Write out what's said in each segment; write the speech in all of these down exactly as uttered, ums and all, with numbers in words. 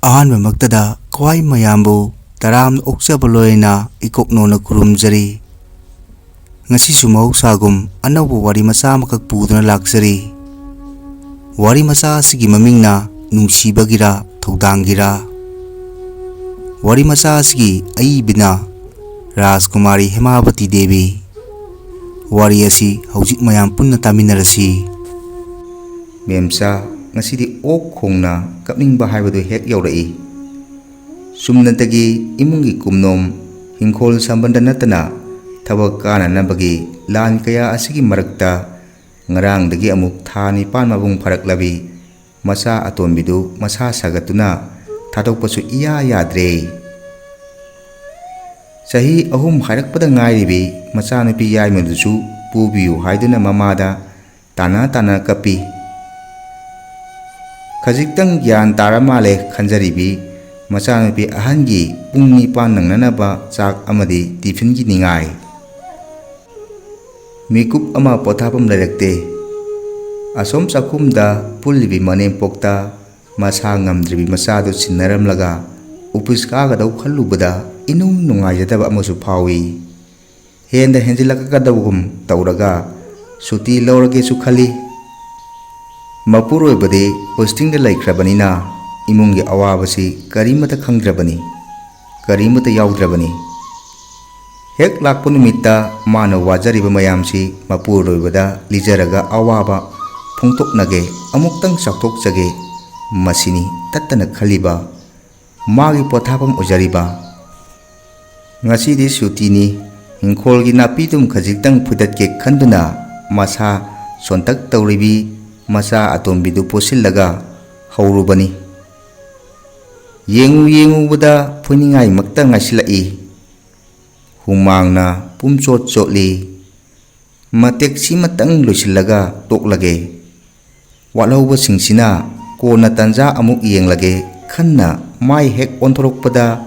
ꯑꯍꯥꯟꯕꯃꯛꯇꯗ ꯈ꯭ꯋꯥꯏ ꯃꯌꯥꯝꯕꯨ ꯇꯔꯥꯝꯅ ꯑꯣꯛꯆꯕ ꯂꯣꯏꯅ ꯏꯀꯣꯛꯅꯣꯅ ꯈꯨꯔꯨꯝꯖꯔꯤ꯫ ꯉꯁꯤꯁꯨ ꯃꯍꯧꯁꯥꯒꯨꯝ ꯑꯅꯧꯕ ꯋꯥꯔꯤ ꯃꯆꯥ ꯑꯃꯈꯛ ꯄꯨꯗꯨꯅ ꯂꯥꯛꯆꯔꯤ꯫ ꯋꯥꯔꯤ ꯃꯆꯥ ꯑꯁꯤꯒꯤ ꯃꯃꯤꯡꯅ ꯅꯨꯡꯁꯤꯕꯒꯤꯔꯥ ꯊꯧꯗꯥꯡꯒꯤꯔꯥ? ꯋꯥꯔꯤ ꯃꯆꯥ ꯑꯁꯤꯒꯤ ꯑꯏꯕꯤꯅ ꯔꯥꯖꯀꯨꯃꯥꯔꯤ ꯍꯦꯃꯥꯕꯇꯤ ꯗꯦꯕꯤ꯫ ꯋꯥꯔꯤ ꯑꯁꯤ ꯍꯧꯖꯤꯛ ꯃꯌꯥꯝ ꯄꯨꯟꯅ ꯇꯥꯃꯤꯟꯅꯔꯁꯤ꯫ ꯃꯦꯝꯆꯥ, ꯉꯁꯤꯗꯤ ꯑꯣꯛ ꯈꯣꯡꯅ ꯀꯞꯅꯤꯡꯕ ꯍꯥꯏꯕꯗꯨ ꯍꯦꯛ ꯌꯧꯔꯛꯏ꯫ ꯆꯨꯝꯅꯇꯒꯤ ꯏꯃꯨꯡꯒꯤ ꯀꯨꯝꯅꯣꯝ, ꯍꯤꯡꯈꯣꯜ ꯁꯝꯕꯟꯗ ꯅꯠꯇꯅ ꯊꯕꯛ ꯀꯥꯅꯅꯕꯒꯤ ꯂꯥꯟ ꯀꯌꯥ ꯑꯁꯤꯒꯤ ꯃꯔꯛꯇ ꯉꯔꯥꯡꯗꯒꯤ ꯑꯃꯨꯛ ꯊꯥ ꯅꯤꯄꯥꯟ ꯃꯄꯨꯡ ꯐꯥꯔꯛꯂꯕꯤ ꯃꯆꯥ ꯑꯇꯣꯝꯕꯤꯗꯨ ꯃꯁꯥ ꯁꯥꯒꯠꯇꯨꯅ ꯊꯥꯗꯣꯛꯄꯁꯨ ꯏꯌꯥ ꯌꯥꯗ꯭ꯔꯦ꯫ ꯆꯍꯤ ꯑꯍꯨꯝ ꯍꯥꯏꯔꯛꯄꯗ ꯉꯥꯏꯔꯤꯕꯤ ꯃꯆꯥꯅꯨꯄꯤ ꯌꯥꯏꯃꯗꯨꯁꯨ ꯄꯨꯕꯤꯌꯨ ꯍꯥꯏꯗꯨꯅ ꯃꯃꯥꯗ ꯇꯥꯟꯅ ꯇꯥꯟꯅ ꯀꯞꯄꯤ꯫ ꯈꯖꯤꯛꯇꯪ ꯒ꯭ꯌꯥꯟ ꯇꯥꯔ ꯃꯥꯜꯂꯦ ꯈꯟꯖꯔꯤꯕꯤ ꯃꯆꯥꯅꯨꯄꯤ ꯑꯍꯟꯒꯤ ꯄꯨꯡ ꯅꯤꯄꯥꯟ ꯅꯪꯅꯅꯕ ꯆꯥꯛ ꯑꯃꯗꯤ ꯇꯤꯐꯤꯟꯒꯤ ꯅꯤꯡꯉꯥꯏ꯫ ꯃꯤꯀꯨꯞ ꯑꯃ ꯄꯣꯊꯥꯐꯝ ꯂꯩꯔꯛꯇꯦ꯫ ꯑꯁꯣꯝ ꯆꯥꯛꯈꯨꯝꯗ ꯄꯨꯜꯂꯤꯕꯤ ꯃꯅꯦꯝꯄꯣꯛꯇ ꯃꯁꯥ ꯉꯝꯗ꯭ꯔꯤꯕꯤ ꯃꯆꯥꯗꯨ ꯁꯤꯟꯅꯔꯝꯂꯒ ꯑꯣꯐꯤꯁ ꯀꯥꯒꯗꯧ ꯈꯜꯂꯨꯕꯗ ꯏꯅꯨꯡ ꯅꯨꯡꯉꯥꯏꯖꯗꯕ ꯑꯃꯁꯨ ꯐꯥꯎꯏ꯫ ꯍꯦꯟꯗ ꯍꯦꯟꯖꯤꯜꯂꯛꯀꯗꯕꯒꯨꯝ ꯇꯧꯔꯒ ꯁꯨꯇꯤ ꯂꯧꯔꯒꯦꯁꯨ ꯈꯜꯂꯤ꯫ ꯃꯄꯨꯔꯣꯏꯕꯗꯤ ꯄꯣꯁꯇꯤꯡꯗ ꯂꯩꯈ꯭ꯔꯕꯅꯤꯅ ꯏꯃꯨꯡꯒꯤ ꯑꯋꯥꯕꯁꯤ ꯀꯔꯤꯃꯠꯇ ꯈꯪꯗ꯭ꯔꯕꯅꯤ, ꯀꯔꯤꯃꯠꯇ ꯌꯥꯎꯗ꯭ꯔꯕꯅꯤ꯫ ꯍꯦꯛ ꯂꯥꯛꯄ ꯅꯨꯃꯤꯠꯇ ꯃꯥꯅ ꯋꯥꯖꯔꯤꯕ ꯃꯌꯥꯝꯁꯤ ꯃꯄꯨꯔꯣꯏꯕꯗ ꯂꯤꯖꯔꯒ ꯑꯋꯥꯕ ꯐꯣꯡꯗꯣꯛꯅꯒꯦ, ꯑꯃꯨꯛꯇꯪ ꯆꯥꯎꯊꯣꯛꯆꯒꯦ, ꯃꯁꯤꯅꯤ ꯇꯠꯇꯅ ꯈꯜꯂꯤꯕ, ꯃꯥꯒꯤ ꯄꯣꯊꯥꯐꯝ ꯑꯣꯏꯖꯔꯤꯕ꯫ ꯉꯁꯤꯗꯤ ꯁꯨꯇꯤꯅꯤ, ꯏꯪꯈꯣꯜꯒꯤ ꯅꯥꯄꯤꯗꯨꯝ ꯈꯖꯤꯛꯇꯪ ꯐꯣꯏꯗꯠꯀꯦ ꯈꯟꯗꯨꯅ ꯃꯁꯥ ꯁꯣꯟꯇꯛ ꯇꯧꯔꯤꯕꯤ ꯃꯆꯥ ꯑꯇꯣꯝꯕꯤꯗꯨ ꯄꯣꯠꯁꯤꯜꯂꯒ ꯍꯧꯔꯨꯕꯅꯤ꯫ ꯌꯦꯡꯉꯨ ꯌꯦꯡꯉꯨꯕꯗ ꯐꯣꯏꯅꯤꯡꯉꯥꯏꯃꯛꯇ ꯉꯥꯏꯁꯤꯜꯂꯛꯏ꯫ ꯍꯨꯃꯥꯡꯅ ꯄꯨꯝꯆꯣꯠ ꯆꯣꯠꯂꯤ꯫ ꯃꯇꯦꯛꯁꯤꯃꯇꯪ ꯂꯣꯏꯁꯤꯜꯂꯒ ꯇꯣꯛꯂꯒꯦ꯫ ꯋꯥꯠꯍꯧꯕꯁꯤꯡꯁꯤꯅ ꯀꯣꯟꯅ ꯇꯟꯖꯥ ꯑꯃꯨꯛ ꯌꯦꯡꯂꯒꯦ ꯈꯟꯅ ꯃꯥꯏ ꯍꯦꯛ ꯑꯣꯟꯊꯣꯔꯛꯄꯗ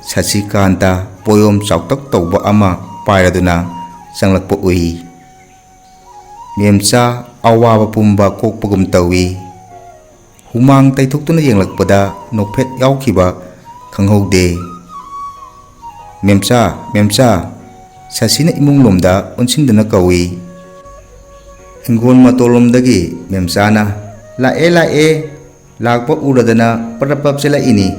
ꯁꯁꯤꯀꯥꯟꯇ ꯄꯣꯌꯣꯝ ꯆꯥꯎꯇꯛ ꯇꯧꯕ ꯑꯃ ꯄꯥꯏꯔꯗꯨꯅ ꯆꯪꯂꯛꯄ ꯎꯏ꯫ ꯃꯦꯝꯆꯥ ꯑꯋꯥꯕ ꯄꯨꯝꯕ ꯀꯣꯛꯄꯒꯨꯝ ꯇꯧꯏ꯫ ꯍꯨꯃꯥꯡ ꯇꯩꯊꯣꯛꯇꯨꯅ ꯌꯦꯡꯂꯛꯄꯗ ꯅꯣꯛꯐꯦꯠ ꯌꯥꯎꯈꯤꯕ ꯈꯪꯍꯧꯗꯦ꯫ "ꯃꯦꯝꯆꯥ, ꯃꯦꯝꯆꯥ!" ꯁꯁꯤꯅ ꯏꯃꯨꯡꯂꯣꯝꯗ ꯑꯣꯟꯁꯤꯟꯗꯨꯅ ꯀꯧꯏ꯫ ꯍꯤꯡꯒꯣꯜ ꯃꯇꯣꯜꯂꯣꯝꯗꯒꯤ ꯃꯦꯝꯆꯥꯅ, "ꯂꯥꯛꯑꯦ, ꯂꯥꯛꯑꯦ, ꯂꯥꯛꯄ ꯎꯔꯗꯅ ꯄꯔꯞ ꯄꯞ ꯆꯦꯜꯂꯛꯏꯅꯤ"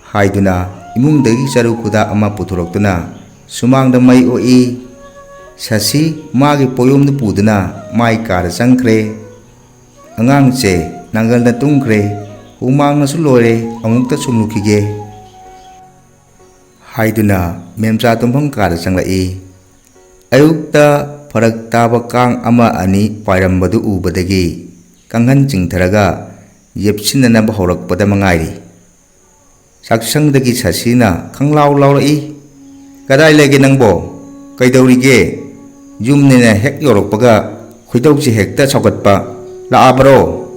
ꯍꯥꯏꯗꯨꯅ ꯏꯃꯨꯡꯗꯒꯤ ꯆꯔꯨ ꯈꯨꯗꯥ ꯑꯃ ꯄꯨꯊꯣꯔꯛꯇꯨꯅ ꯁꯨꯃꯥꯡꯗ ꯃꯩ ꯑꯣꯛꯏ꯫ ꯁꯁꯤ ꯃꯥꯒꯤ ꯄꯣꯌꯣꯝꯗꯨ ꯄꯨꯗꯨꯅ ꯃꯥꯏ ꯀꯥꯗ ꯆꯪꯈ꯭ꯔꯦ꯫ "ꯑꯉꯥꯡꯁꯦ ꯅꯥꯒꯜꯗ ꯇꯨꯝꯈ꯭ꯔꯦ, ꯍꯨꯃꯥꯡꯅꯁꯨ ꯂꯣꯏꯔꯦ, ꯑꯃꯨꯛꯇ ꯁꯨꯝꯂꯨꯈꯤꯒꯦ" ꯍꯥꯏꯗꯨꯅ ꯃꯦꯝꯆꯥ ꯇꯨꯝꯐꯝ ꯀꯥꯗ ꯆꯪꯂꯛꯏ꯫ ꯑꯌꯨꯛꯇ ꯐꯔꯛ ꯇꯥꯕ ꯀꯥꯡ ꯑꯃ ꯑꯅꯤ ꯄꯥꯏꯔꯝꯕꯗꯨ ꯎꯕꯗꯒꯤ ꯀꯥꯡꯈꯟ ꯆꯤꯡꯊꯔꯒ ꯌꯦꯞꯁꯤꯟꯅꯅꯕ ꯍꯧꯔꯛꯄꯗ ꯃꯉꯥꯏꯔꯤ꯫ ꯆꯥꯛꯁꯪꯗꯒꯤ ꯁꯁꯤꯅ ꯈꯪꯂꯥꯎ ꯂꯥꯎꯔꯛꯏ, "ꯀꯗꯥꯏ ꯂꯩꯒꯦ ꯅꯪꯕꯣ? ꯀꯩꯗꯧꯔꯤꯒꯦ? ꯌꯨꯝꯅꯦꯅ ꯍꯦꯛ ꯌꯧꯔꯛꯄꯒ ꯈꯣꯏꯗꯧꯁꯦ ꯍꯦꯛꯇ ꯁꯥꯎꯒꯠꯄ꯫ ꯂꯥꯛꯑꯕ꯭ꯔꯣ?"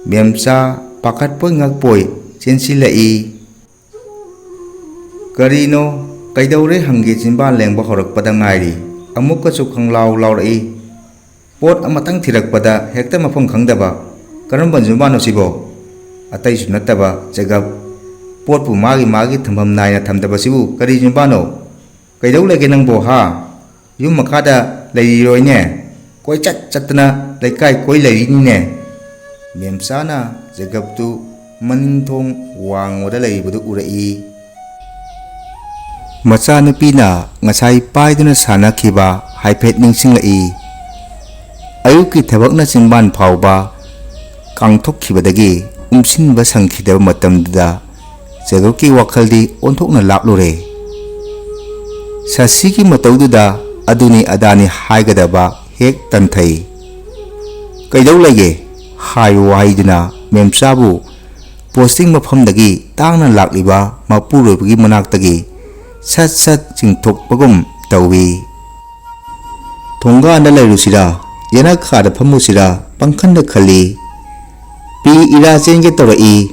ꯃꯦꯝꯆꯥ ꯄꯥꯈꯠꯄꯣꯏ ꯉꯛꯄꯣꯏ ꯆꯦꯟꯁꯤꯜꯂꯛꯏ꯫ "ꯀꯔꯤꯅꯣ? ꯀꯩꯗꯧꯔꯦ?" ꯍꯪꯒꯦ ꯆꯤꯟꯕꯥꯟ ꯂꯦꯡꯕ ꯍꯧꯔꯛꯄꯗ ꯉꯥꯏꯔꯤ꯫ ꯑꯃꯨꯛꯀꯁꯨ ꯈꯪꯂꯥꯎ ꯂꯥꯎꯔꯛꯏ꯫ ꯄꯣꯠ ꯑꯃꯇꯪ ꯊꯤꯔꯛꯄꯗ ꯍꯦꯛꯇ ꯃꯐꯝ ꯈꯪꯗꯕ꯫ ꯀꯔꯝꯕ ꯌꯨꯝꯕꯥꯟꯅꯣ ꯁꯤꯕꯣ? ꯑꯇꯩꯁꯨ ꯅꯠꯇꯕ ꯖꯦꯀꯕ꯫ ꯄꯣꯠꯄꯨ ꯃꯥꯒꯤ ꯃꯥꯒꯤ ꯊꯝꯐꯝ ꯅꯥꯏꯅ ꯊꯝꯗꯕꯁꯤꯕꯨ ꯀꯔꯤ ꯌꯨꯝꯕꯥꯟꯅꯣ? ꯀꯩꯗꯧ ꯂꯩꯒꯦ ꯅꯪꯕꯣ, ꯍꯥ? ꯌꯨꯝ ꯃꯈꯥꯗ ꯂꯩꯔꯤꯔꯣꯏꯅꯦ? ꯀꯣꯏꯆꯠ ꯆꯠꯇꯅ ꯂꯩꯀꯥꯏ ꯀꯣꯏ ꯂꯩꯔꯤꯅꯤꯅꯦ꯫ ꯃꯦꯝꯆꯥꯅ ꯖꯦꯀꯕꯇꯨ ꯃꯅꯤꯡꯊꯣꯡ ꯋꯥꯡꯃꯗ ꯂꯩꯔꯤꯕꯗꯨ ꯎꯔꯛꯏ꯫ ꯃꯆꯥꯅꯨꯄꯤꯅ ꯉꯁꯥꯏ ꯄꯥꯏꯗꯨꯅ ꯁꯥꯟꯅꯈꯤꯕ ꯍꯥꯏꯐꯦꯠ ꯅꯤꯡꯁꯤꯡꯂꯛꯏ꯫ ꯑꯌꯨꯛꯀꯤ ꯊꯕꯛꯅ ꯆꯤꯟꯕꯥꯟ ꯐꯥꯎꯕ ꯀꯥꯡꯊꯣꯛꯈꯤꯕꯗꯒꯤ ꯎꯝꯁꯤꯟꯕ ꯁꯪꯈꯤꯗꯕ ꯃꯇꯝꯗꯨꯗ ꯖꯦꯀꯕꯀꯤ ꯋꯥꯈꯜꯗꯤ ꯑꯣꯟꯊꯣꯛꯅ ꯂꯥꯞꯂꯨꯔꯦ꯫ ꯁꯁꯤꯒꯤ ꯃꯇꯧꯗꯨꯗ ꯑꯗꯨꯅꯤ ꯑꯗꯥꯅꯤ ꯍꯥꯏꯒꯗꯕ ꯍꯦꯛ ꯇꯟꯊꯩ꯫ "ꯀꯩꯗꯧ ꯂꯩꯒꯦ?" ꯍꯥꯏꯌꯨ ꯍꯥꯏꯗꯨꯅ ꯃꯦꯝꯆꯥꯕꯨ ꯄꯣꯁꯇꯤꯡ ꯃꯐꯝꯗꯒꯤ ꯇꯥꯡꯅ ꯂꯥꯛꯂꯤꯕ ꯃꯄꯨꯔꯣꯏꯕꯒꯤ ꯃꯅꯥꯛꯇꯒꯤ ꯁꯠ ꯁꯠ ꯆꯤꯡꯊꯣꯛꯄꯒꯨꯝ ꯇꯧꯏ꯫ ꯊꯣꯡꯒꯥꯟꯗ ꯂꯩꯔꯨꯁꯤꯔꯥ, ꯌꯦꯅꯈꯥꯗ ꯐꯝꯃꯨꯁꯤꯔꯥ ꯄꯪꯈꯟꯗ ꯈꯜꯂꯤ꯫ ꯄꯤ ꯏꯔꯥ ꯆꯦꯟꯒꯦ ꯇꯧꯔꯛꯏ꯫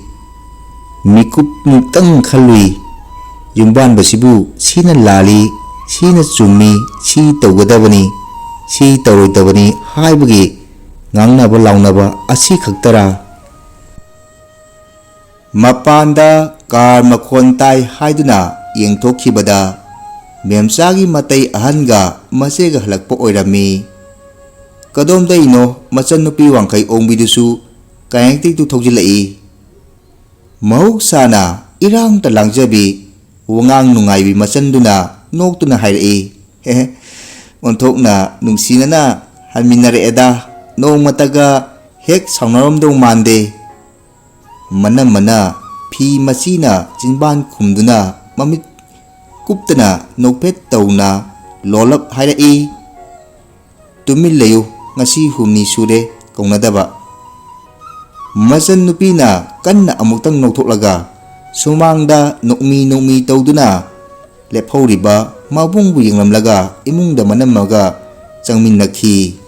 ꯃꯤꯀꯨꯞ ꯃꯨꯛꯇꯪ ꯈꯜꯂꯨꯏ꯫ ꯌꯨꯝꯕꯥꯟꯕꯁꯤꯕꯨ ꯁꯤꯅ ꯂꯥꯜꯂꯤ, ꯁꯤꯅ ꯆꯨꯝꯃꯤ, ꯁꯤ ꯇꯧꯒꯗꯕꯅꯤ, ꯁꯤ ꯇꯧꯔꯣꯏꯗꯕꯅꯤ ꯍꯥꯏꯕꯒꯤ ꯉꯥꯡꯅꯕ ꯂꯥꯎꯅꯕ ꯑꯁꯤ ꯈꯛꯇꯔꯥ? ꯃꯄꯥꯟꯗ ꯀꯥꯔ ꯃꯈꯣꯟ ꯇꯥꯏ ꯍꯥꯏꯗꯨꯅ ꯌꯦꯡꯊꯣꯛꯈꯤꯕꯗ, ꯃꯦꯝꯆꯥꯒꯤ ꯃꯇꯩ ꯑꯍꯟꯒ ꯃꯆꯦꯒ ꯍꯜꯂꯛꯄ ꯑꯣꯏꯔꯝꯃꯤ꯫ ꯀꯗꯣꯝꯗꯩꯅꯣ ꯃꯆꯟꯅꯨꯄꯤ ꯋꯥꯡꯈꯩ ꯑꯣꯡꯕꯤꯗꯨꯁꯨ ꯀꯥꯌꯦꯡꯇꯤꯛꯇꯨ ꯊꯧꯖꯤꯜꯂꯛꯏ꯫ ꯃꯍꯧꯁꯥꯅ ꯏꯔꯥꯡꯇ ꯂꯥꯡꯖꯕꯤ, ꯋꯥꯉꯥꯡ ꯅꯨꯡꯉꯥꯏꯕꯤ ꯃꯆꯟꯗꯨꯅ ꯅꯣꯛꯇꯨꯅ ꯍꯥꯏꯔꯛꯏ, "ꯍꯦꯍꯦ, ꯑꯣꯟꯊꯣꯛꯅ ꯅꯨꯡꯁꯤꯅꯅ ꯍꯟꯃꯤꯟꯅꯔꯛꯑꯦꯗ, ꯅꯣꯡꯃꯇꯒ ꯍꯦꯛ ꯁꯥꯎꯅꯔꯝꯗꯧ ꯃꯥꯟꯗꯦ"꯫ ꯃꯅꯝꯃꯅ ꯐꯤ ꯃꯆꯤꯅ ꯆꯤꯟꯕꯥꯟ ꯈꯨꯝꯗꯨꯅ ꯃꯃꯤꯠ ꯀꯨꯞꯇꯅ ꯅꯣꯛꯐꯦꯠ ꯇꯧꯅ ꯂꯣꯜꯂꯞ ꯍꯥꯏꯔꯛꯏ, "ꯇꯨꯃꯤꯟ ꯂꯩꯌꯨ, ꯉꯁꯤ ꯍꯨꯝꯅꯤ ꯁꯨꯔꯦ ꯀꯧꯅꯗꯕ"꯫ ꯃꯆꯟ ꯅꯨꯄꯤꯅ ꯀꯟꯅ ꯑꯃꯨꯛꯇꯪ ꯅꯣꯛꯊꯣꯛꯂꯒ ꯁꯨꯃꯥꯡꯗ ꯅꯣꯛꯃꯤ ꯅꯣꯛꯃꯤ ꯇꯧꯗꯨꯅ ꯂꯦꯞꯍꯧꯔꯤꯕ ꯃꯕꯨꯡꯕꯨ ꯌꯦꯡꯂꯝꯂꯒ ꯏꯃꯨꯡꯗ ꯃꯅꯝꯃꯒ ꯆꯪꯃꯤꯟꯅꯈꯤ꯫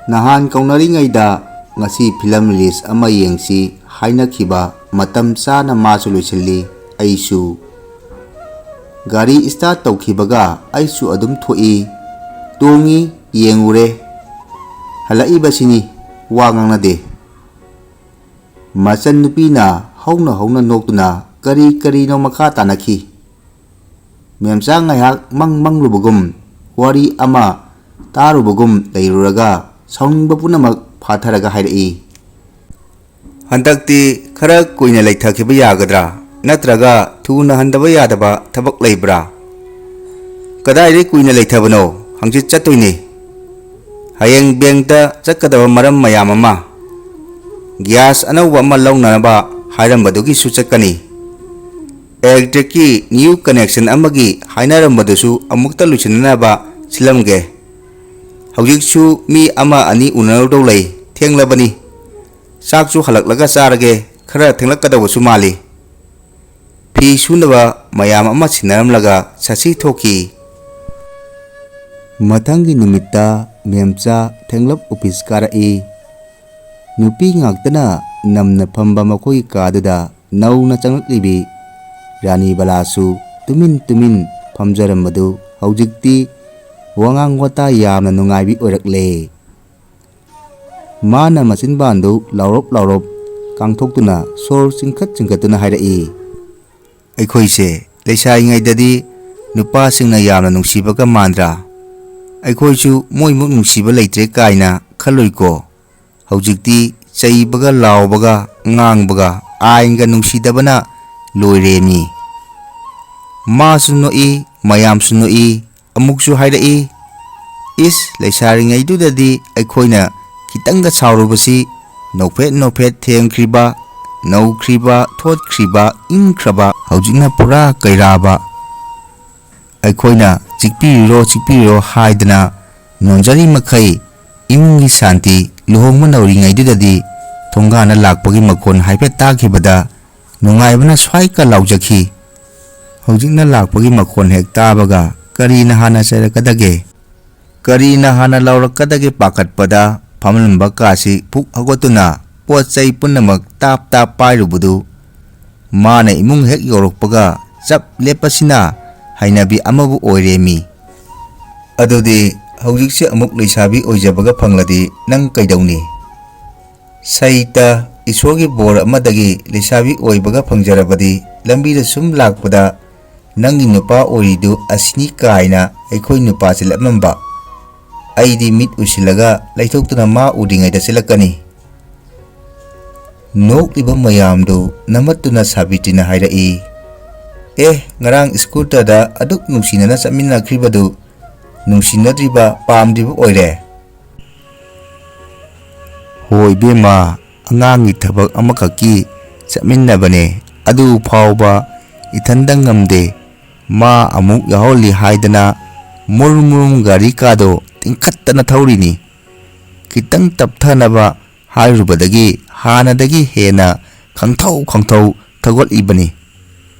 "ꯅꯍꯥꯟ ꯀꯧꯅꯔꯤꯉꯩꯗ ꯉꯁꯤ ꯐꯤꯂꯝ ꯔꯤꯂꯤꯖ ꯑꯃ ꯌꯦꯡꯁꯤ ꯍꯥꯏꯅꯈꯤꯕ ꯃꯇꯝ ꯆꯥꯅ ꯃꯥꯁꯨ ꯂꯣꯏꯁꯤꯜꯂꯤ, ꯑꯩꯁꯨ꯫ ꯒꯥꯔꯤ ꯁ꯭ꯇꯥꯔꯠ ꯇꯧꯈꯤꯕꯒ ꯑꯩꯁꯨ ꯑꯗꯨꯝ ꯊꯣꯛꯏ, ꯇꯣꯡꯉꯤ, ꯌꯦꯡꯉꯨꯔꯦ, ꯍꯜꯂꯛꯏꯕꯁꯤꯅꯤ, ꯋꯥ ꯉꯥꯡꯅꯗꯦ"꯫ ꯃꯆꯟ ꯅꯨꯄꯤꯅ ꯍꯧꯅ ꯍꯧꯅ ꯅꯣꯛꯇꯨꯅ ꯀꯔꯤ ꯀꯔꯤꯅꯣ ꯃꯈꯥ ꯇꯥꯅꯈꯤ꯫ ꯃꯦꯝꯆꯥ ꯉꯥꯏꯍꯥꯛ ꯃꯪ ꯃꯪꯂꯨꯕꯒꯨꯝ, ꯋꯥꯔꯤ ꯑꯃ ꯇꯥꯔꯨꯕꯒꯨꯝ ꯂꯩꯔꯨꯔꯒ ꯁꯥꯎꯅꯤꯡꯕ ꯄꯨꯝꯅꯃꯛ ꯐꯥꯊꯔꯒ ꯍꯥꯏꯔꯛꯏ, "ꯍꯟꯗꯛꯇꯤ ꯈꯔ ꯀꯨꯏꯅ ꯂꯩꯊꯈꯤꯕ ꯌꯥꯒꯗ꯭ꯔꯥ? ꯅꯠꯇ꯭ꯔꯒ ꯊꯨꯅ ꯍꯟꯗꯕ ꯌꯥꯗꯕ ꯊꯕꯛ ꯂꯩꯕ꯭ꯔꯥ?" "ꯀꯗꯥꯏꯗ ꯀꯨꯏꯅ ꯂꯩꯊꯕꯅꯣ? ꯍꯪꯆꯤꯠ ꯆꯠꯇꯣꯏꯅꯦ꯫ ꯍꯌꯦꯡ ꯕꯦꯡꯛꯇ ꯆꯠꯀꯗꯕ ꯃꯔꯝ ꯃꯌꯥꯝ ꯑꯃ, ꯒ꯭ꯌꯥꯁ ꯑꯅꯧꯕ ꯑꯃ ꯂꯧꯅꯅꯕ ꯍꯥꯏꯔꯝꯕꯗꯨꯒꯤꯁꯨ ꯆꯠꯀꯅꯤ꯫ ꯏꯂꯦꯛꯇ꯭ꯔꯤꯛꯀꯤ ꯅ꯭ꯌꯨ ꯀꯅꯦꯛꯁꯟ ꯑꯃꯒꯤ ꯍꯥꯏꯅꯔꯝꯕꯗꯨꯁꯨ ꯑꯃꯨꯛꯇ ꯂꯣꯏꯁꯤꯟꯅꯅꯕ ꯁꯤꯜꯂꯝꯒꯦ꯫ ꯍꯧꯖꯤꯛꯁꯨ ꯃꯤ ꯑꯃ ꯑꯅꯤ ꯎꯅꯔꯨꯗꯧ ꯂꯩ, ꯊꯦꯡꯂꯕꯅꯤ꯫ ꯆꯥꯛꯁꯨ ꯍꯜꯂꯛꯂꯒ ꯆꯥꯔꯒꯦ, ꯈꯔ ꯊꯦꯡꯂꯛꯀꯗꯧꯕꯁꯨ ꯃꯥꯜꯂꯤ"꯫ ꯐꯤ ꯁꯨꯅꯕ ꯃꯌꯥꯝ ꯑꯃ ꯁꯤꯟꯅꯔꯝꯂꯒ ꯁꯁꯤ ꯊꯣꯛꯈꯤ꯫ ꯃꯊꯪꯒꯤ ꯅꯨꯃꯤꯠꯇ ꯃꯦꯝꯆꯥ ꯊꯦꯡꯂꯞ ꯑꯣꯐꯤꯁ ꯀꯥꯔꯛꯏ꯫ ꯅꯨꯄꯤ ꯉꯥꯛꯇꯅ ꯅꯝꯅ ꯐꯝꯕ ꯃꯈꯣꯏꯒꯤ ꯀꯥꯗꯨꯗ ꯅꯧꯅ ꯆꯪꯂꯛꯂꯤꯕꯤ ꯔꯥꯅꯤꯕꯂꯥꯁꯨ ꯇꯨꯃꯤꯟ ꯇꯨꯃꯤꯟ ꯐꯝꯖꯔꯝꯕꯗꯨ ꯍꯧꯖꯤꯛꯇꯤ ꯋꯥꯉꯥꯡ ꯋꯥꯇꯥ ꯌꯥꯝꯅ ꯅꯨꯡꯉꯥꯏꯕꯤ ꯑꯣꯏꯔꯛꯂꯦ꯫ ꯃꯥꯅ ꯃꯆꯤꯟꯕꯥꯟꯗꯨ ꯂꯥꯎꯔꯞ ꯂꯥꯎꯔꯞ ꯀꯥꯡꯊꯣꯛꯇꯨꯅ ꯁꯣꯔ ꯆꯤꯡꯈꯠ ꯆꯤꯡꯈꯠꯇꯨꯅ ꯍꯥꯏꯔꯛꯏ꯫ ꯑꯩꯈꯣꯏꯁꯦ ꯂꯩꯁꯥꯔꯤꯉꯩꯗꯗꯤ ꯅꯨꯄꯥꯁꯤꯡꯅ ꯌꯥꯝꯅ ꯅꯨꯡꯁꯤꯕꯒ ꯃꯥꯟꯗ꯭ꯔꯥ? ꯑꯩꯈꯣꯏꯁꯨ ꯃꯣꯏꯃꯨꯛ ꯅꯨꯡꯁꯤꯕ ꯂꯩꯇ꯭ꯔꯦ ꯀꯥꯏꯅ ꯈꯜꯂꯨꯏꯀꯣ꯫ ꯍꯧꯖꯤꯛꯇꯤ ꯆꯩꯕꯒ ꯂꯥꯎꯕꯒ ꯉꯥꯡꯕꯒ ꯑꯥꯏꯟꯒ ꯅꯨꯡꯁꯤꯗꯕꯅ ꯂꯣꯏꯔꯦꯃꯤ꯫ ꯃꯥꯁꯨ ꯅꯣꯛꯏ, ꯃꯌꯥꯝꯁꯨ ꯅꯣꯛꯏ, ꯑꯃꯨꯛꯁꯨ ꯍꯥꯏꯔꯛꯏ, "ꯏꯁ, ꯂꯩꯁꯥꯔꯤꯉꯩꯗꯨꯗꯗꯤ ꯑꯩꯈꯣꯏꯅ ꯈꯤꯇꯪꯒ ꯁꯥꯎꯔꯨꯕꯁꯤ ꯅꯣꯛꯐꯦꯠ ꯅꯣꯛꯐꯦꯠ ꯊꯦꯝꯈ꯭ꯔꯤꯕ, ꯅꯧꯈ꯭ꯔꯤꯕ, ꯊꯣꯠꯈ꯭ꯔꯤꯕ, ꯏꯪꯈ꯭ꯔꯕ, ꯍꯧꯖꯤꯛꯅ ꯄꯨꯔꯥ ꯀꯩꯔꯥꯕ꯫ ꯑꯩꯈꯣꯏꯅ ꯆꯤꯛꯄꯤꯔꯤꯔꯣ, ꯆꯤꯛꯄꯤꯔꯤꯔꯣ ꯍꯥꯏꯗꯅ ꯅꯣꯟꯖꯔꯤ ꯃꯈꯩ ꯏꯃꯨꯡꯒꯤ ꯁꯥꯟꯇꯤ, ꯂꯨꯍꯣꯡꯕ ꯅꯧꯔꯤꯉꯩꯗꯨꯗꯗꯤ ꯊꯣꯡꯒꯥꯟꯗ ꯂꯥꯛꯄꯒꯤ ꯃꯈꯣꯟ ꯍꯥꯏꯐꯦꯠ ꯇꯥꯈꯤꯕꯗ ꯅꯨꯡꯉꯥꯏꯕꯅ ꯁ꯭ꯋꯥꯏꯀ ꯂꯥꯎꯖꯈꯤ꯫ ꯍꯧꯖꯤꯛꯅ ꯂꯥꯛꯄꯒꯤ ꯃꯈꯣꯟ ꯍꯦꯛ ꯇꯥꯕꯒ ꯀꯔꯤꯅ ꯍꯥꯟꯅ ꯆꯩꯔꯛꯀꯗꯒꯦ? ꯀꯔꯤꯅ ꯍꯥꯟꯅ ꯂꯥꯎꯔꯛꯀꯗꯒꯦ ꯄꯥꯈꯠꯄꯗ ꯐꯝꯂꯝꯕ ꯀꯥꯁꯤ ꯐꯨꯛ ꯍꯧꯒꯠꯇꯨꯅ ꯄꯣꯠ ꯆꯩ ꯄꯨꯝꯅꯃꯛ ꯇꯥꯞ ꯇꯥꯞ ꯄꯥꯏꯔꯨꯕꯗꯨ ꯃꯥꯅ ꯏꯃꯨꯡ ꯍꯦꯛ ꯌꯧꯔꯛꯄꯒ ꯆꯞ ꯂꯦꯞꯄꯁꯤꯅ ꯍꯩꯅꯕꯤ ꯑꯃꯕꯨ ꯑꯣꯏꯔꯦꯃꯤ꯫ ꯑꯗꯨꯗꯤ ꯍꯧꯖꯤꯛꯁꯦ ꯑꯃꯨꯛ ꯂꯩꯁꯥꯕꯤ ꯑꯣꯏꯖꯕꯒ ꯐꯪꯂꯗꯤ ꯅꯪ ꯀꯩꯗꯧꯅꯤ? ꯁꯩꯇ, ꯏꯁꯣꯔꯒꯤ ꯕꯣꯔ ꯑꯃꯗꯒꯤ ꯂꯩꯁꯥꯕꯤ ꯑꯣꯏꯕꯒ ꯐꯪꯖꯔꯕꯗꯤ ꯂꯝꯕꯤꯗ ꯁꯨꯝ ꯂꯥꯛꯄꯗ ꯅꯪꯒꯤ ꯅꯨꯄꯥ ꯑꯣꯏꯔꯤꯗꯨ ꯑꯁꯤꯅꯤ ꯀꯥꯏꯅ ꯑꯩꯈꯣꯏ ꯅꯨꯄꯥ ꯆꯦꯜꯂꯛꯂꯝꯕ꯫ ꯑꯩꯗꯤ ꯃꯤꯠ ꯎꯏꯁꯤꯜꯂꯒ ꯂꯩꯊꯣꯛꯇꯨꯅ ꯃꯥ ꯎꯗ꯭ꯔꯤꯉꯩꯗ ꯆꯦꯜꯂꯛꯀꯅꯤ꯫ ꯅꯣꯛꯂꯤꯕ ꯃꯌꯥꯝꯗꯨ ꯅꯝꯃꯠꯇꯨꯅ ꯁꯥꯕꯤꯇ꯭ꯔꯤꯅ ꯍꯥꯏꯔꯛꯏ, "ꯑꯦ, ꯉꯔꯥꯡ ꯁ꯭ꯀꯨꯇꯔꯗ ꯑꯗꯨꯛ ꯅꯨꯡꯁꯤꯅꯅ ꯆꯠꯃꯤꯟꯅꯈ꯭ꯔꯤꯕꯗꯨ ꯅꯨꯡꯁꯤꯅꯗ꯭ꯔꯤꯕ, ꯄꯥꯝꯗ꯭ꯔꯤꯕ ꯑꯣꯏꯔꯦ?" "ꯍꯣꯏ ꯏꯕꯦꯝꯃ, ꯑꯉꯥꯡꯒꯤ ꯊꯕꯛ ꯑꯃꯈꯛꯀꯤ ꯆꯠꯃꯤꯟꯅꯕꯅꯦ, ꯑꯗꯨ ꯐꯥꯎꯕ ꯏꯊꯟꯗ ꯉꯝꯗꯦ꯫ ꯃꯥ ꯑꯃꯨꯛ ꯌꯥꯎꯍꯜꯂꯤ ꯍꯥꯏꯗꯅ ꯃꯨꯔꯨꯝ ꯃꯨꯔꯨꯝ ꯒꯥꯔꯤ ꯀꯥꯗꯣ ꯇꯤꯡꯈꯠꯇꯅ ꯊꯧꯔꯤꯅꯤ꯫ ꯈꯤꯇꯪ ꯇꯞꯊꯅꯕ ꯍꯥꯏꯔꯨꯕꯗꯒꯤ ꯍꯥꯟꯅꯗꯒꯤ ꯍꯦꯟꯅ ꯈꯪꯊꯧ ꯈꯪꯊꯧ ꯊꯧꯒꯠꯂꯤꯕꯅꯤ꯫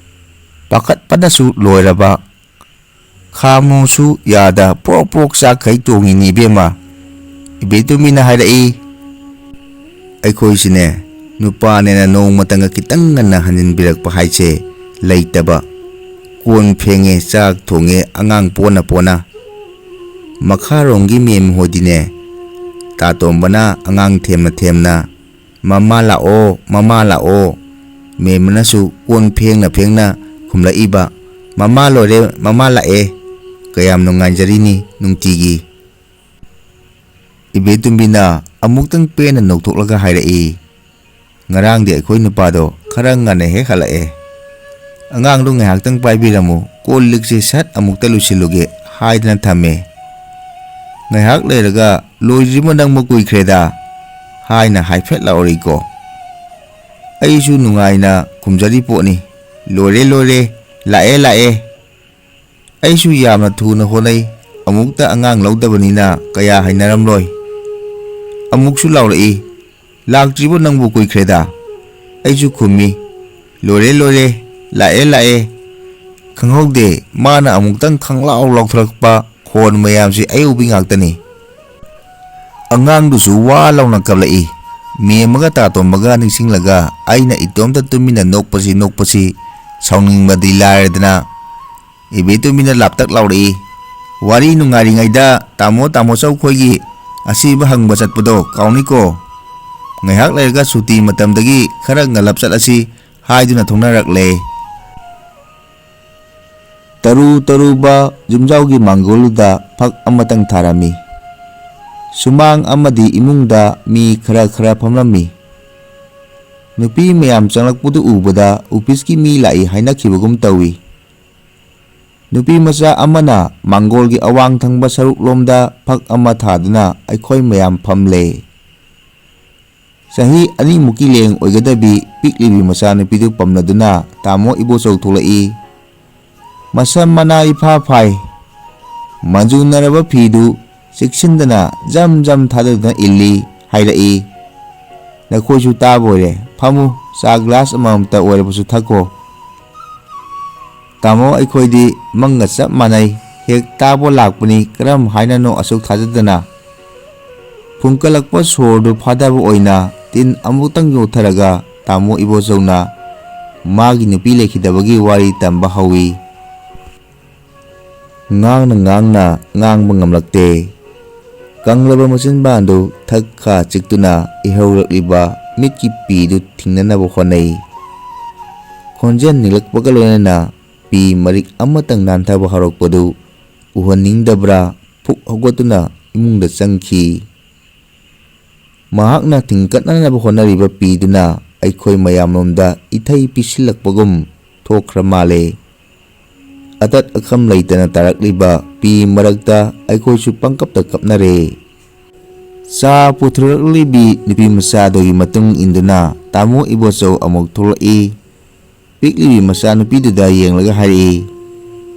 ꯄꯥꯈꯠꯄꯅꯁꯨ ꯂꯣꯏꯔꯕ, ꯈꯥꯝꯃꯨꯁꯨ ꯌꯥꯗ ꯄ꯭ꯔꯣꯛ ꯄ꯭ꯔꯣꯛ ꯆꯥꯛꯈꯩ ꯇꯣꯡꯉꯤꯅꯤ ꯏꯕꯦꯝꯃ," ꯏꯕꯦꯇꯣꯝꯕꯤꯅ ꯍꯥꯏꯔꯛꯏ꯫ ꯑꯩꯈꯣꯏꯁꯤꯅꯦ, ꯅꯨꯄꯥꯅꯦꯅ ꯅꯣꯡꯃꯇꯪꯒ ꯈꯤꯇꯪ ꯉꯟꯅ ꯍꯟꯖꯤꯟꯕꯤꯔꯛꯄ ꯍꯥꯏꯁꯦ ꯂꯩꯇꯕ꯫ ꯀꯣꯟ ꯐꯦꯡꯉꯦ, ꯆꯥꯛ ꯊꯣꯡꯉꯦ, ꯑꯉꯥꯡ ꯄꯣꯟꯅ ꯄꯣꯟꯅ꯫ ꯃꯈꯥꯔꯣꯝꯒꯤ ꯃꯦꯝ ꯍꯣꯏꯗꯤꯅꯦ, ꯇꯥꯇꯣꯝꯕꯅ ꯑꯉꯥꯡ ꯊꯦꯝꯅ ꯊꯦꯝꯅ "ꯃꯃꯥ ꯂꯥꯛꯑꯣ, ꯃꯃꯥ ꯂꯥꯛꯑꯣ"꯫ ꯃꯦꯝꯃꯅꯁꯨ ꯀꯣꯟ ꯐꯦꯡꯅ ꯐꯦꯡꯅ ꯈꯨꯝꯂꯛꯏꯕ, "ꯃꯃꯥ ꯂꯣꯏꯔꯦ, ꯃꯃꯥ ꯂꯥꯛꯑꯦ"꯫ ꯀꯌꯥꯝ ꯅꯨꯡꯉꯥꯏꯖꯔꯤꯅꯤ ꯅꯨꯡꯇꯤꯒꯤ꯫ ꯏꯕꯦꯇꯣꯝꯕꯤꯅ ꯑꯃꯨꯛꯇꯪ ꯄꯦꯟꯅ ꯅꯣꯛꯊꯣꯛꯂꯒ ꯍꯥꯏꯔꯛꯏ, "ꯉꯔꯥꯡꯗꯤ ꯑꯩꯈꯣꯏ ꯅꯨꯄꯥꯗꯣ ꯈꯔ ꯉꯟꯅ ꯍꯦꯛ ꯍꯜꯂꯛꯑꯦ꯫ ꯑꯉꯥꯡꯗꯣ ꯉꯥꯏꯍꯥꯛꯇꯪ ꯄꯥꯏꯕꯤꯔꯝꯃꯨ, ꯀꯣꯜ ꯂꯤꯛꯁꯦ ꯁꯠ ꯑꯃꯨꯛꯇ ꯂꯣꯏꯁꯤꯜꯂꯨꯒꯦ" ꯍꯥꯏꯗꯅ ꯊꯝꯃꯦ꯫ ꯉꯥꯏꯍꯥꯛ ꯂꯩꯔꯒ, "ꯂꯣꯏꯗ꯭ꯔꯤꯕꯣ ꯅꯪꯕꯨ ꯀꯨꯏꯈ꯭ꯔꯦꯗ" ꯍꯥꯏꯅ ꯍꯥꯏꯐꯦꯠ ꯂꯥꯎꯔꯛꯏꯀꯣ꯫ ꯑꯩꯁꯨ ꯅꯨꯡꯉꯥꯏꯅ ꯈꯨꯝꯖꯔꯤ ꯄꯣꯠꯅꯤ, "ꯂꯣꯏꯔꯦ, ꯂꯣꯏꯔꯦ, ꯂꯥꯛꯑꯦ, ꯂꯥꯛꯑꯦ"꯫ ꯑꯩꯁꯨ ꯌꯥꯝꯅ ꯊꯨꯅ ꯍꯣꯠꯅꯩ, ꯑꯃꯨꯛꯇ ꯑꯉꯥꯡ ꯂꯧꯗꯕꯅꯤꯅ ꯀꯌꯥ ꯍꯩꯅꯔꯝꯂꯣꯏ꯫ ꯑꯃꯨꯛꯁꯨ ꯂꯥꯎꯔꯛꯏ, "ꯂꯥꯛꯇ꯭ꯔꯤꯕꯣ ꯅꯪꯕꯨ ꯀꯨꯏꯈ꯭ꯔꯦꯗ"꯫ ꯑꯩꯁꯨ ꯈꯨꯝꯃꯤ, "ꯂꯣꯏꯔꯦ, ꯂꯣꯏꯔꯦ, ꯂꯥꯛꯑꯦ, ꯂꯥꯛꯑꯦ"꯫ ꯈꯪꯍꯧꯗꯦ, ꯃꯥꯅ ꯑꯃꯨꯛꯇꯪ ꯈꯪꯂꯥꯎ ꯂꯥꯎꯊꯣꯔꯛꯄ ꯈꯣꯟ ꯃꯌꯥꯝꯁꯤ ꯑꯌꯧꯕꯤ ꯉꯥꯛꯇꯅꯤ꯫ ꯑꯉꯥꯡꯗꯨꯁꯨ ꯋꯥ ꯂꯥꯎꯅ ꯀꯞꯂꯛꯏ꯫ ꯃꯦꯝꯃꯒ ꯇꯥꯇꯣꯝꯕꯒ ꯅꯤꯡꯁꯤꯡꯂꯒ ꯑꯩꯅ ꯏꯇꯣꯝꯇ ꯇꯨꯃꯤꯟꯅ ꯅꯣꯛꯄꯁꯤ ꯅꯣꯛꯄꯁꯤ, ꯁꯥꯎꯅꯤꯡꯕꯗꯤ ꯂꯥꯏꯔꯗꯅ꯫ ꯏꯕꯦꯇꯣꯝꯕꯤꯅ ꯂꯥꯞꯇꯛ ꯂꯥꯎꯔꯛꯏ, "ꯋꯥꯔꯤ ꯅꯨꯡꯉꯥꯏꯔꯤꯉꯩꯗ ꯇꯥꯃꯣ, ꯇꯥꯃꯣ ꯆꯧ ꯈꯣꯏꯒꯤ ꯑꯁꯤꯕ ꯍꯪꯕ ꯆꯠꯄꯗꯣ ꯀꯥꯎꯅꯤꯀꯣ꯫ ꯉꯥꯏꯍꯥꯛ ꯂꯩꯔꯒ ꯁꯨꯇꯤ ꯃꯇꯝꯗꯒꯤ ꯈꯔ ꯉꯜꯂꯞ ꯆꯠꯂꯁꯤ" ꯍꯥꯏꯗꯨꯅ ꯊꯣꯛꯅꯔꯛꯂꯦ꯫ ꯇꯔꯨ ꯇꯔꯨꯕ ꯌꯨꯝꯖꯥꯎꯒꯤ ꯃꯥꯡꯒꯣꯜꯗꯨꯗ ꯐꯛ ꯑꯃꯇꯪ ꯊꯥꯔꯝꯃꯤ꯫ ꯁꯨꯃꯥꯡ ꯑꯃꯗꯤ ꯏꯃꯨꯡꯗ ꯃꯤ ꯈꯔ ꯈꯔ ꯐꯝꯂꯝꯃꯤ꯫ ꯅꯨꯄꯤ ꯃꯌꯥꯝ ꯆꯪꯂꯛꯄꯗꯨ ꯎꯕꯗ ꯑꯣꯐꯤꯁꯀꯤ ꯃꯤ ꯂꯥꯛꯏ ꯍꯥꯏꯅꯈꯤꯕꯒꯨꯝ ꯇꯧꯏ꯫ ꯅꯨꯄꯤ ꯃꯆꯥ ꯑꯃꯅ ꯃꯥꯡꯒꯣꯜꯒꯤ ꯑꯋꯥꯡ ꯊꯪꯕ ꯁꯔꯨꯛ ꯂꯣꯝꯗ ꯐꯛ ꯑꯃ ꯊꯥꯗꯨꯅ ꯑꯩꯈꯣꯏ ꯃꯌꯥꯝ ꯐꯝꯂꯦ꯫ ꯆꯍꯤ ꯑꯅꯤꯃꯨꯛꯀꯤ ꯂꯦꯡ ꯑꯣꯏꯒꯗꯕꯤ ꯄꯤꯛꯂꯤꯕꯤ ꯃꯆꯥꯅꯨꯄꯤꯗꯨ ꯄꯝꯂꯗꯨꯅ ꯇꯥꯃꯣ ꯏꯕꯣꯆꯧ ꯊꯣꯛꯂꯛꯏ꯫ ꯃꯁꯝ ꯃꯅꯥ ꯏꯐꯥ ꯐꯥꯏ꯫ ꯃꯟꯖꯨꯅꯔꯕ ꯐꯤꯗꯨ ꯆꯦꯛꯁꯤꯟꯗꯅ ꯖꯝ ꯖꯝ ꯊꯥꯗꯗꯨꯅ ꯏꯜꯂꯤ꯫ ꯍꯥꯏꯔꯛꯏ, "ꯅꯈꯣꯏꯁꯨ ꯇꯥꯕ ꯑꯣꯏꯔꯦ, ꯐꯝꯃꯨ, ꯆꯥ ꯒ꯭ꯂꯥꯁ ꯑꯃꯃꯝꯇ ꯑꯣꯏꯔꯕꯁꯨ ꯊꯛꯈꯣ"꯫ ꯇꯥꯃꯣ ꯑꯩꯈꯣꯏꯗꯤ ꯃꯪꯒ ꯆꯞ ꯃꯥꯟꯅꯩ, ꯍꯦꯛ ꯇꯥꯕ ꯂꯥꯛꯄꯅꯤ, ꯀꯔꯝ ꯍꯥꯏꯅꯅꯣ ꯑꯁꯨꯛ ꯊꯥꯖꯗꯅ? ꯐꯨꯡꯀꯠꯂꯛꯄ ꯁꯣꯔꯗꯨ ꯐꯥꯗꯕ ꯑꯣꯏꯅ ꯇꯤꯟ ꯑꯃꯨꯛꯇꯪ ꯌꯣꯠꯊꯔꯒ ꯇꯥꯃꯣ ꯏꯕꯣꯆꯧꯅ ꯃꯥꯒꯤ ꯅꯨꯄꯤ ꯂꯩꯈꯤꯗꯕꯒꯤ ꯋꯥꯔꯤ ꯇꯝꯕ ꯍꯧꯏ꯫ ꯉꯥꯡꯅ ꯉꯥꯡꯅ ꯉꯥꯡꯕ ꯉꯝꯂꯛꯇꯦ꯫ ꯀꯪꯂꯕ ꯃꯆꯤꯟꯕꯥꯟꯗꯨ ꯊꯛ ꯈꯥ ꯆꯤꯛꯇꯨꯅ ꯏꯍꯧꯔꯛꯂꯤꯕ ꯃꯤꯠꯀꯤ ꯄꯤꯗꯨ ꯊꯤꯡꯅꯅꯕ ꯍꯣꯠꯅꯩ꯫ ꯈꯣꯟꯖꯦꯜ ꯅꯤꯛꯂꯛꯄꯒ ꯂꯣꯏꯅꯅ ꯄꯤ ꯃꯔꯤꯛ ꯑꯃꯇꯪ ꯅꯥꯟꯊꯕ ꯍꯧꯔꯛꯄꯗꯨ ꯎꯍꯟꯅꯤꯡꯗꯕ꯭ꯔꯥ ꯐꯨꯛ ꯍꯧꯒꯠꯇꯨꯅ ꯏꯃꯨꯡꯗ ꯆꯪꯈꯤ꯫ ꯃꯍꯥꯛꯅ ꯊꯤꯡꯀꯠꯅꯅꯕ ꯍꯣꯠꯅꯔꯤꯕ ꯄꯤꯗꯨꯅ ꯑꯩꯈꯣꯏ ꯃꯌꯥꯝꯂꯣꯝꯗ ꯏꯊꯩ ꯄꯤꯁꯤꯜꯂꯛꯄꯒꯨꯝ ꯊꯣꯛꯈ꯭ꯔ ꯃꯥꯜꯂꯦ꯫ ꯑꯇꯠ ꯑꯈꯝ ꯂꯩꯇꯅ ꯇꯥꯔꯛꯂꯤꯕ ꯄꯤ ꯃꯔꯛꯇ ꯑꯩꯈꯣꯏꯁꯨ ꯄꯪꯀꯞꯇ ꯀꯞꯅꯔꯦ꯫ ꯆꯥ ꯄꯨꯊꯣꯔꯛꯂꯤꯕꯤ ꯅꯨꯄꯤ ꯃꯆꯥꯗꯨꯒꯤ ꯃꯇꯨꯡ ꯏꯟꯗꯨꯅ ꯇꯥꯃꯣ ꯏꯕꯣꯆꯧ ꯑꯃꯨꯛ ꯊꯣꯛꯂꯛꯏ꯫ ꯄꯤꯛꯂꯤꯕꯤ ꯃꯆꯥꯅꯨꯄꯤꯗꯨꯗ ꯌꯦꯡꯂꯒ ꯍꯥꯏꯔꯛꯏ,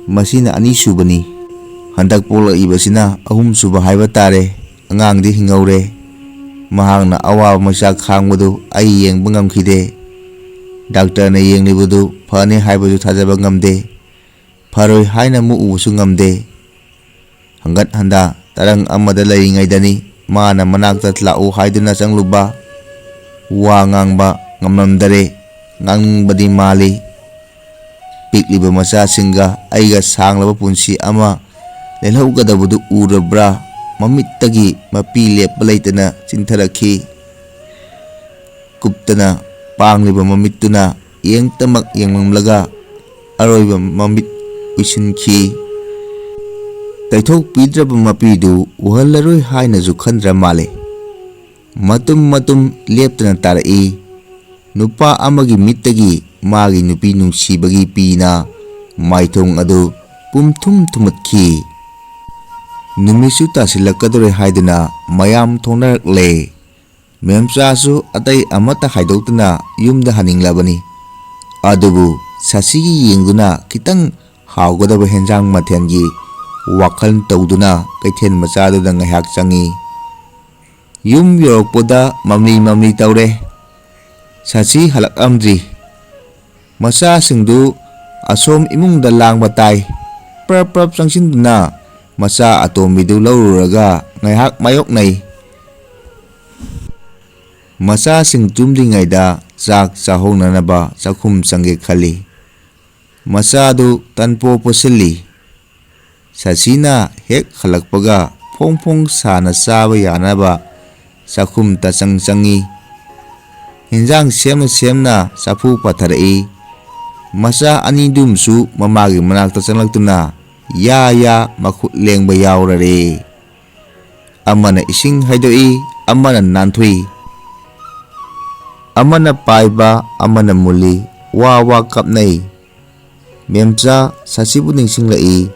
"ꯃꯁꯤꯅ ꯑꯅꯤꯁꯨꯕꯅꯤ꯫ ꯍꯟꯗꯛ ꯄꯣꯛꯂꯛꯏꯕꯁꯤꯅ ꯑꯍꯨꯝꯁꯨꯕ ꯍꯥꯏꯕ ꯇꯥꯔꯦ꯫ ꯑꯉꯥꯡꯗꯤ ꯍꯤꯡꯍꯧꯔꯦ꯫ ꯃꯍꯥꯛꯅ ꯑꯋꯥꯕ ꯃꯩꯁꯥ ꯈꯥꯡꯕꯗꯨ ꯑꯩ ꯌꯦꯡꯕ ꯉꯝꯈꯤꯗꯦ꯫ ꯗꯥꯛꯇꯔꯅ ꯌꯦꯡꯂꯤꯕꯗꯨ ꯐꯅꯤ ꯍꯥꯏꯕꯁꯨ ꯊꯥꯖꯕ ꯉꯝꯗꯦ꯫ ꯐꯔꯣꯏ ꯍꯥꯏꯅ ꯃꯨꯛꯎꯕꯁꯨ ꯉꯝꯗꯦ꯫" ꯍꯪꯒꯠ ꯍꯟꯗꯥ ꯇꯔꯪ ꯑꯃꯗ ꯂꯩꯔꯤꯉꯩꯗꯅꯤ ꯃꯥꯅ ꯃꯅꯥꯛꯇ ꯂꯥꯛꯎ ꯍꯥꯏꯗꯨꯅ ꯆꯪꯂꯨꯕ꯫ ꯋꯥ ꯉꯥꯡꯕ ꯉꯝꯂꯝꯗꯔꯦ꯫ ꯉꯥꯡꯅꯤꯡꯕꯗꯤ ꯃꯥꯜꯂꯤ꯫ ꯄꯤꯛꯂꯤꯕ ꯃꯆꯥꯁꯤꯡꯒ ꯑꯩꯒ ꯁꯥꯡꯂꯕ ꯄꯨꯟꯁꯤ ꯑꯃ ꯂꯦꯜꯍꯧꯒꯗꯕꯗꯨ ꯎꯔꯕ꯭ꯔꯥ? ꯃꯃꯤꯠꯇꯒꯤ ꯃꯄꯤ ꯂꯦꯞꯄ ꯂꯩꯇꯅ ꯆꯤꯟꯊꯔꯛꯈꯤ꯫ ꯀꯨꯞꯇꯅ ꯄꯥꯡꯂꯤꯕ ꯃꯃꯤꯠꯇꯨꯅ ꯌꯦꯡꯇꯃꯛ ꯌꯦꯡꯂꯝꯂꯒ ꯑꯔꯣꯏꯕ ꯃꯃꯤꯠ ꯎꯏꯁꯤꯟꯈꯤ꯫ ꯇꯩꯊꯣꯛꯄꯤꯗ꯭ꯔꯕ ꯃꯄꯤꯗꯨ ꯎꯍꯜꯂꯔꯣꯏ ꯍꯥꯏꯅꯁꯨ ꯈꯟꯗ꯭ꯔ ꯃꯥꯜꯂꯦ꯫ ꯃꯇꯨꯝ ꯃꯇꯨꯝ ꯂꯦꯞꯇꯅ ꯇꯥꯔꯛꯏ꯫ ꯅꯨꯄꯥ ꯑꯃꯒꯤ ꯃꯤꯠꯇꯒꯤ ꯃꯥꯒꯤ ꯅꯨꯄꯤ ꯅꯨꯡꯁꯤꯕꯒꯤ ꯄꯤꯅ ꯃꯥꯏꯊꯣꯡ ꯑꯗꯨ ꯄꯨꯝꯊꯨꯝ ꯊꯨꯝꯃꯠꯈꯤ꯫ ꯅꯨꯃꯤꯠꯁꯨ ꯇꯥꯁꯤꯜꯂꯛꯀꯗꯧꯔꯦ ꯍꯥꯏꯗꯨꯅ ꯃꯌꯥꯝ ꯊꯣꯛꯅꯔꯛꯂꯦ꯫ ꯃꯦꯝꯆꯥꯁꯨ ꯑꯇꯩ ꯑꯃꯠꯇ ꯍꯥꯏꯗꯣꯛꯇꯅ ꯌꯨꯝꯗ ꯍꯟꯅꯤꯡꯂꯕꯅꯤ꯫ ꯑꯗꯨꯕꯨ ꯁꯁꯤꯒꯤ ꯌꯦꯡꯗꯨꯅ ꯈꯤꯇꯪ ꯍꯥꯎꯒꯗꯕ ꯍꯦꯟꯖꯥꯡ ꯃꯊꯦꯜꯒꯤ ꯋꯥꯈꯜ ꯇꯧꯗꯨꯅ ꯀꯩꯊꯦꯜ ꯃꯆꯥꯗꯨꯗ ꯉꯥꯏꯍꯥꯛ ꯆꯪꯉꯤ꯫ ꯌꯨꯝ ꯌꯧꯔꯛꯄꯗ ꯃꯝꯂꯤ ꯃꯝꯂꯤ ꯇꯧꯔꯦ꯫ ꯁꯁꯤ ꯍꯜꯂꯛꯂꯝꯗ꯭ꯔꯤ꯫ ꯃꯆꯥꯁꯤꯡꯗꯨ ꯑꯁꯣꯝ ꯏꯃꯨꯡꯗ ꯂꯥꯡꯕ ꯇꯥꯏ꯫ ꯄ꯭ꯔꯞ ꯄ꯭ꯔꯞ ꯆꯪꯁꯤꯟꯗꯨꯅ ꯃꯆꯥ ꯑꯇꯣꯝꯕꯤꯗꯨ ꯂꯧꯔꯨꯔꯒ ꯉꯥꯏꯍꯥꯛ ꯃꯥꯌꯣꯛꯅꯩ꯫ ꯃꯆꯥꯁꯤꯡ ꯇꯨꯝꯗ꯭ꯔꯤꯉꯩꯗ ꯆꯥꯛ ꯆꯥꯍꯧꯅꯅꯕ ꯆꯥꯛꯈꯨꯝ ꯆꯪꯒꯦ ꯈꯜꯂꯤ꯫ ꯃꯆꯥꯗꯨ ꯇꯟꯄꯣ ꯄꯣꯠꯁꯤꯜꯂꯤ꯫ ꯁꯁꯤꯅ ꯍꯦꯛ ꯍꯜꯂꯛꯄꯒ ꯐꯣꯡ ꯐꯣꯡ ꯁꯥꯅ ꯆꯥꯕ ꯌꯥꯅꯕ ꯆꯥꯛꯈꯨꯝ ꯇꯆꯪ ꯆꯪꯉꯤ꯫ ꯍꯤꯟꯖꯥꯡ ꯁꯦꯝꯅ ꯁꯦꯝꯅ ꯆꯐꯨ ꯄꯥꯊꯔꯛꯏ꯫ ꯃꯆꯥ ꯑꯅꯤꯗꯨꯝꯁꯨ ꯃꯃꯥꯒꯤ ꯃꯅꯥꯛꯇ ꯆꯪꯂꯛꯇꯨꯅ ꯌꯥ ꯌꯥ ꯃꯈꯨꯠ ꯂꯦꯡꯕ ꯌꯥꯎꯔꯔꯦ꯫ ꯑꯃꯅ ꯏꯁꯤꯡ ꯍꯩꯗꯣꯛꯏ, ꯑꯃꯅ ꯅꯥꯟꯊꯨꯏ꯫ ꯑꯃꯅ ꯄꯥꯏꯕ, ꯑꯃꯅ ꯃꯨꯜꯂꯤ, ꯋꯥ ꯋꯥ ꯀꯞꯅꯩ꯫ ꯃꯦꯝꯆꯥ ꯁꯥꯁꯤꯕꯨ ꯅꯤꯡꯁꯤꯡꯂꯛꯏ꯫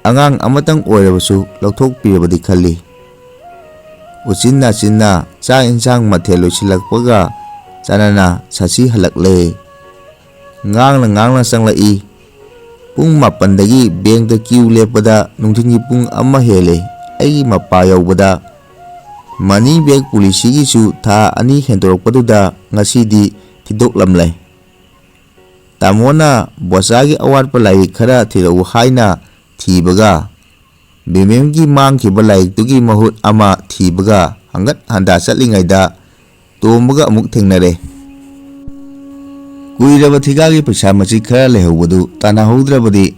ꯑꯉꯥꯡ ꯑꯃꯇꯪ ꯑꯣꯏꯔꯕꯁꯨ ꯂꯧꯊꯣꯛꯄꯤꯔꯕꯗꯤ ꯈꯜꯂꯤ꯫ ꯎꯆꯤꯟ ꯅꯥꯆꯤꯟꯅ ꯆꯥꯛ ꯏꯟꯁꯥꯡ ꯃꯊꯦꯜ ꯂꯣꯏꯁꯤꯜꯂꯛꯄꯒ ꯆꯥꯟꯅꯅ ꯁꯥꯁꯤ ꯍꯜꯂꯛꯂꯦ꯫ ꯉꯥꯡꯅ ꯉꯥꯡꯅ ꯆꯪꯂꯛꯏ꯫ ꯄꯨꯡ ꯃꯥꯄꯟꯗꯒꯤ ꯕꯦꯡꯛꯇ ꯀ꯭ꯌꯨ ꯂꯦꯞꯄꯗ ꯅꯨꯡꯊꯤꯜꯒꯤ ꯄꯨꯡ ꯑꯃ ꯍꯦꯜꯂꯦ꯫ ꯑꯩꯒꯤ ꯃꯄꯥ ꯌꯧꯕꯗ ꯃꯅꯤ ꯕꯦꯛ ꯄꯣꯂꯤꯁꯤꯒꯤꯁꯨ ꯊꯥ ꯑꯅꯤ ꯍꯦꯟꯗꯣꯔꯛꯄꯗꯨꯗ ꯉꯁꯤꯗꯤ ꯊꯤꯗꯣꯛꯂꯝꯂꯦ꯫ ꯇꯥꯃꯣꯅ ꯕꯣꯆꯥꯒꯤ ꯑꯋꯥꯠꯄ ꯂꯥꯏꯔꯤꯛ ꯈꯔ ꯊꯤꯔꯛꯎ ꯍꯥꯏꯅ ꯊꯤꯕꯒ, ꯕꯦꯃꯦꯝꯒꯤ ꯃꯥꯡꯈꯤꯕ ꯂꯥꯏꯔꯤꯛꯇꯨꯒꯤ ꯃꯍꯨꯠ ꯑꯃ ꯊꯤꯕꯒ ꯍꯪꯒꯠ ꯍꯟꯗꯥ ꯆꯠꯂꯤꯉꯩꯗ ꯇꯣꯝꯕꯒ ꯑꯃꯨꯛ ꯊꯦꯡꯅꯔꯦ꯫ ꯀꯨꯏꯔꯕ ꯊꯤꯀꯥꯒꯤ ꯄꯩꯁꯥ ꯃꯆꯤꯠ ꯈꯔ ꯂꯩꯍꯧꯕꯗꯨ ꯇꯥꯟꯅꯍꯧꯗ꯭ꯔꯕꯗꯤ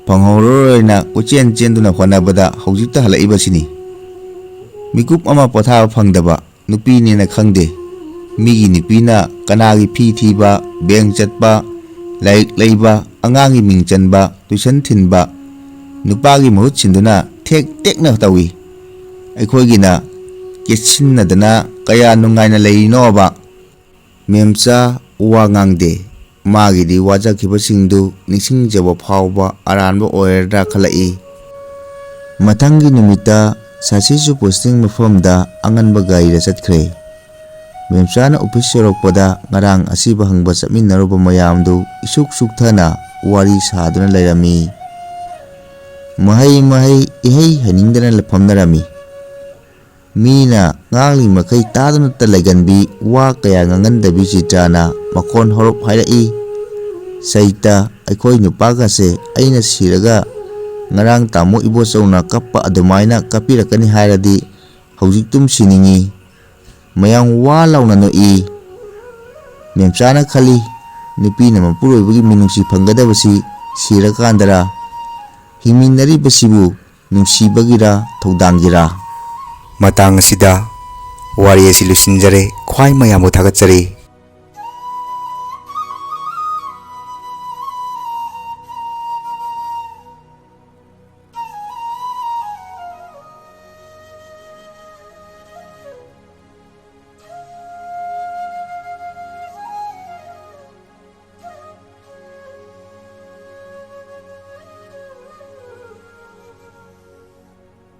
ꯐꯪꯍꯧꯔꯔꯣꯏꯅ ꯀꯣꯏꯆꯦꯟ ꯆꯦꯟꯗꯨꯅ ꯍꯣꯠꯅꯕꯗ ꯍꯧꯖꯤꯛꯇ ꯍꯜꯂꯛꯏꯕꯁꯤꯅꯤ꯫ ꯃꯤꯀꯨꯞ ꯑꯃ ꯄꯣꯊꯥꯕ ꯐꯪꯗꯕ ꯅꯨꯄꯤꯅꯦꯅ ꯈꯪꯗꯦ꯫ ꯃꯤꯒꯤ ꯅꯨꯄꯤꯅ ꯀꯅꯥꯒꯤ ꯐꯤ ꯊꯤꯕ, ꯕꯦꯡꯛ ꯆꯠꯄ, ꯂꯥꯏꯔꯤꯛ ꯂꯩꯕ, ꯑꯉꯥꯡꯒꯤ ꯃꯤꯡ ꯆꯟꯕ, ꯇꯨꯏꯁꯟ ꯊꯤꯟꯕ, ꯅꯨꯄꯥꯒꯤ ꯃꯍꯨꯠ ꯁꯤꯟꯗꯨꯅ ꯊꯦꯛ ꯇꯦꯛꯅ ꯇꯧꯏ꯫ ꯑꯩꯈꯣꯏꯒꯤꯅ ꯀꯦꯠꯁꯤꯟꯅꯗꯅ ꯀꯌꯥ ꯅꯨꯡꯉꯥꯏꯅ ꯂꯩꯔꯤꯅꯣꯕ꯫ ꯃꯦꯝꯆꯥ ꯋꯥ ꯉꯥꯡꯗꯦ꯫ ꯃꯥꯒꯤꯗꯤ ꯋꯥꯖꯈꯤꯕꯁꯤꯡꯗꯨ ꯅꯤꯡꯁꯤꯡꯖꯕ ꯐꯥꯎꯕ ꯑꯔꯥꯟꯕ ꯑꯣꯏꯔꯗ꯭ꯔꯥ ꯈꯜꯂꯛꯏ꯫ ꯃꯊꯪꯒꯤ ꯅꯨꯃꯤꯠꯇ ꯁꯥꯁꯤꯁꯨ ꯄꯣꯁꯇꯤꯡ ꯃꯐꯝꯗ ꯑꯉꯟꯕ ꯒꯥꯔꯤꯗ ꯆꯠꯈ꯭ꯔꯦ꯫ ꯃꯦꯝꯆꯥꯅ ꯑꯣꯐꯤꯁ ꯌꯧꯔꯛꯄꯗ ꯉꯔꯥꯡ ꯑꯁꯤꯕ ꯍꯪꯕ ꯆꯠꯃꯤꯟꯅꯔꯨꯕ ꯃꯌꯥꯝꯗꯨ ꯏꯁꯨꯛ ꯁꯨꯛꯊꯅ ꯋꯥꯔꯤ ꯁꯥꯗꯨꯅ ꯂꯩꯔꯝꯃꯤ꯫ ꯃꯍꯩ ꯃꯍꯩ ꯏꯍꯩ ꯍꯩꯅꯤꯡꯗꯅ ꯐꯝꯅꯔꯝꯃꯤ꯫ ꯃꯤꯅ ꯉꯥꯡꯂꯤ ꯃꯈꯩ ꯇꯥꯗꯨꯅꯇ ꯂꯩꯒꯟꯕꯤ, ꯋꯥ ꯀꯌꯥ ꯉꯥꯡꯒꯟꯗꯕꯤ ꯆꯤꯇ꯭ꯔꯥꯅ ꯃꯈꯣꯟ ꯍꯧꯔꯞ ꯍꯥꯏꯔꯛꯏ, "ꯁꯩꯇ, ꯑꯩꯈꯣꯏ ꯅꯨꯄꯥꯒꯁꯦ ꯑꯩꯅ ꯁꯤꯔꯒ ꯉꯔꯥꯡ ꯇꯥꯃꯣ ꯏꯕꯣꯆꯧꯅ ꯀꯞꯄ ꯑꯗꯨꯃꯥꯏꯅ ꯀꯞꯄꯤꯔꯛꯀꯅꯤ ꯍꯥꯏꯔꯗꯤ ꯍꯧꯖꯤꯛꯇꯨꯝ ꯁꯤꯅꯤꯡꯉꯤ"꯫ ꯃꯌꯥꯝ ꯋꯥ ꯂꯥꯎꯅ ꯅꯣꯛꯏ꯫ ꯃꯦꯝꯆꯥꯅ ꯈꯜꯂꯤ, ꯅꯨꯄꯤꯅ ꯃꯄꯨꯔꯣꯏꯕꯒꯤ ꯃꯤꯅꯨꯡꯁꯤ ꯐꯪꯒꯗꯕꯁꯤ ꯁꯤꯔꯀꯥꯟꯗꯔ? ꯍꯤꯡꯃꯤꯟꯅꯔꯤꯕꯁꯤꯕꯨ ꯅꯨꯡꯁꯤꯕꯒꯤꯔ ꯊꯧꯗꯥꯡꯒꯤꯔ? ꯃꯇꯥꯡ ꯑꯁꯤꯗ ꯋꯥꯔꯤ ꯑꯁꯤ ꯂꯣꯏꯁꯤꯟꯖꯔꯦ꯫ ꯈ꯭ꯋꯥꯏ ꯃꯌꯥꯝꯕꯨ ꯊꯥꯒꯠꯆꯔꯤ꯫